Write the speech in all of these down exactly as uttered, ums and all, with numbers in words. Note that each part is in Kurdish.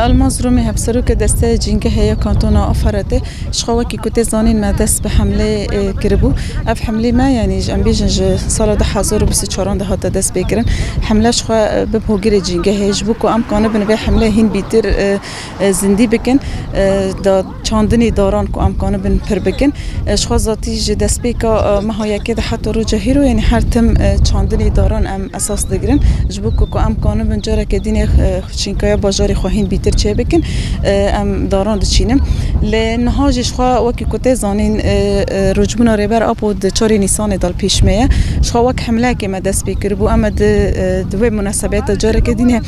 Elmaz Rûmî, hevserokê desteya cîngehê ya kantona Afaretê, ji xwe wekî ku tê zanîn me dest bi hemlê, e, kiribû. Ev hemlê me, yanî ji, em bêjin ji sala du hezar û bîst û çaran de hate destpêkirin. Hemle ji xwe, e, bi hogirê cîngehê, ji bo ku em kanibin vê hemlê hîn bîtir, e, e, zindî bikin, e, da çandinê daran ku em kanibin pir bikin. E, ji xwe zatî ji destpêka, e, meha yekê de heta roja hîro, yanî her tim, e, çandinê daran em esas digirin. Ji bo ku, ku em kanibin careke dînê, e, şînkaya bajarê xwe hîn bîtir çêbikin, e, em daran diçînin. Lê niha jî ji xwe wekî ku tê zanîn, e, e, rojbûna Rêber Apo di çarê Nîsanê de li pêş me ye. Ji xwe wek hemleyekê me dest pê kiribû. Em ê di, e, di wê munasebeta careke dînê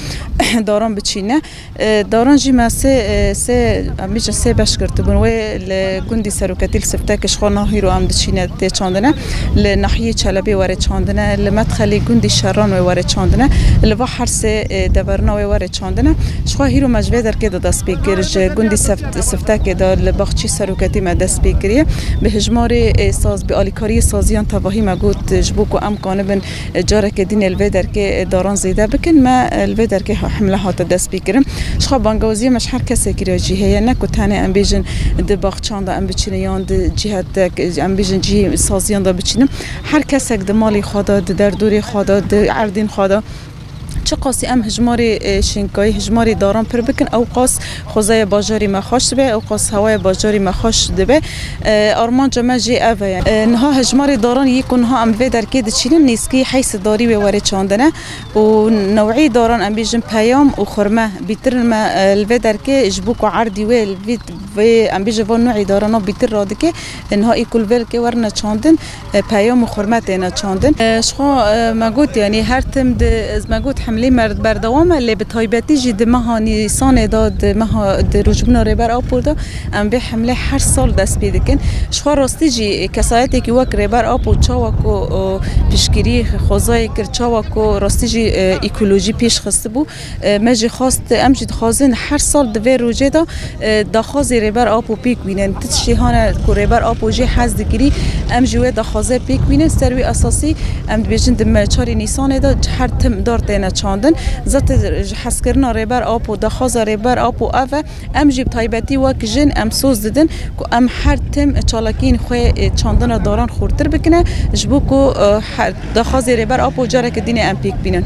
daran biçîne. E, daran jî me sê, e, sê, em bêjin sê beş girtibûn. Wê li gundî seroketî li Siftekê ji xwe niha hîro em diçîne tê çandine. Li nahiyê Çelebê were çandine. Li medxelê gundî Şeran wê were çandine. Li va her sê, e, deverina wê were çandine. Ji xwe hîro me ji vê derkê de dest pê kir. Ji gundî Seft-, Siftekê de li baxçî seroketî me dest pê kiriye. Bi hijmarê, e, saz, bi alîkariyê saziyan tevahî me got, ji bo ku em kanibin careke dînê li vê derkê daran zêde bikin, me li vê derkê ha-, hemle hate destpêkirin. Ji xwe bangewaziyê me ji her kesekî re jî heye, ne ku tenê em bêjin di baxçan de em biçine yan di cîhetek, em bêjin cihê saziyan de biçînin. Her kesek di malê xwe de, di derdorê xwe de, di erdên xwe de, çiqasî em hijmarê, e, şinkayî, hijmarê daran pir bikin, ew qas xwezaya bajarê me xweş dibe, ew qas hewaya bajarê me xweş dibe. E, armanca me jî ev e. E, niha hejmarê daran yê ku niha em vê derkê diçînin, nêzkî heysi darî wê were çandine û newî daran, em bêjin peyam û xurme, bîtir me, e, li vê derkê ji bo ku erdî wê li vî, vê, em bêjin van nûî darana bîtir radike, e, niha î ku li vê derkê werine çandin, e, peyam û xurme têne çandin. E, ji xwe, e, me got, yanî her tim di, ez me got hemlê me berdewam e, lê bi taybetî jî di meha Nîsanê de, di meha, di rojbûna Rêber Apo de, em vê hemlê her sal dest pê dikin. Ji xwe rastî jî kesayetekî wek Rêber Apo çawa ku, o, piştgirî xwezayê kir, çawa ku rastî jî, e, ekolojî pêş xistibû, e, me jî xwest, em jî dixwazin her sal di vê rojê de, e, daxwazê Rêber Apo pêk bînin. Ti tiştê hane ku Rêber Apo jê hez dikirî, em jî wê daxwaze pêk bînin. Ser wî esasî em dibêjin di me-, çarê Nîsanê de her tim dar têne çandin. Zaten ji hezkirina Rêber Apo, daxwaza Rêber Apo ev e. Em jî bi taybetî wek jin em soz didin ku em her tim çalakiyên xwe, e, çandina daran xurtir bikine, ji bo ku, e, her daxwazê Rêber Apo careke dînê em pêk bînin.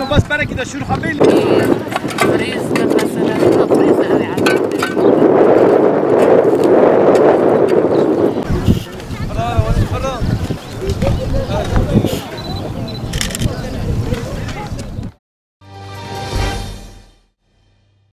Bas berekî de şûr xwe bêl. Kriz, mesela, kriz.